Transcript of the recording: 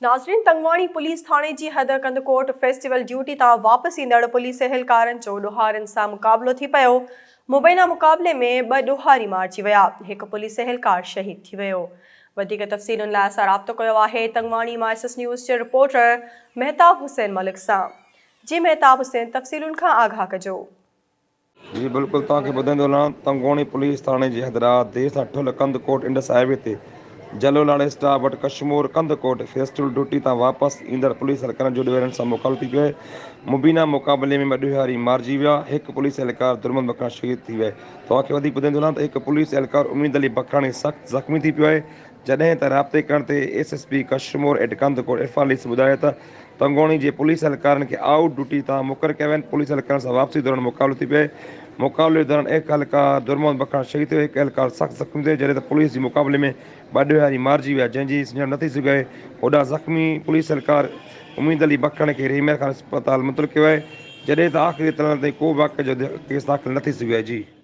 ناظرين تنگواڻي پوليس ٿاڻي جي حد ڪنڌڪوٽ فيسٽيول ڊيوٽي تان واپس ايندڙ پوليس اهلڪارن جو ڏوهارين سان مقابلو ٿي پيو، مبينا مقابلي ۾ ٻه ڏوهاري مارجي ويا، هڪ پوليس اهلڪار شهيد ٿي ويو. وڌيڪ تفصيلن لاء اسان رابطو ڪيو آهي تنگواڻي مان ايس ايس نيوز جي رپورٽر مهتاب حسين ملڪ سان. جي مهتاب حسين تفصيلن کان آگاهه ڪجو. جي بلڪل توهان کي ٻڌائيندو هلان تنگوڻي پوليس ٿاڻي جي حد رات دير سان ٺل ڪنڌڪوٽ انڊس هاء وي تي جلو لاڙي اسٽاپ وٽ ڪشمور ڪنڌڪوٽ فيسٽول ڊيوٽي تان واپس ايندڙ پوليس اهلڪارن جو ڏوهارين سان مقابلو ٿي پيو آهي مبينا مقابلي ۾ ٻه ڏوهاري مارجي ويا هڪ پوليس اهلڪار درمل بکراڻي شهيد ٿي ويو آهي توهان کي وڌيڪ ٻڌائيندو هلان ته هڪ پوليس اهلڪار اميد علي بکراڻي سخت زخمي ٿي پيو آهي جڏهن ته رابطي ڪرڻ تي S S P Kashmore at Kandhkot Irfan Lesi ٻڌايو ته تنگوڻي جي پوليس اهلڪارن کي آئوٽ ڊيوٽي تان مقرر ڪيا ويا آهن، پوليس اهلڪارن سان واپسي دوران مقابلو ٿي پيو آهي، مقابلي دوران هڪ اهلڪار درمحمد بکاڻ شهيد ٿيو، هڪ اهلڪار سخت زخمي ٿيو، جڏهن ته پوليس جي مقابلي ۾ ٻه ڏوهاري مارجي ويا، جنهن جي سڃاڻپ نه ٿي سگهي آهي، هوڏانهن زخمي پوليس اهلڪار اميد علي بکاڻ کي رحيم يار خان اسپتال منتقل ڪيو آهي، جڏهن ته آخري اطلاعن تائين ڪو به واقعي جو ڪيس داخل نه ٿي سگهيو آهي. جي.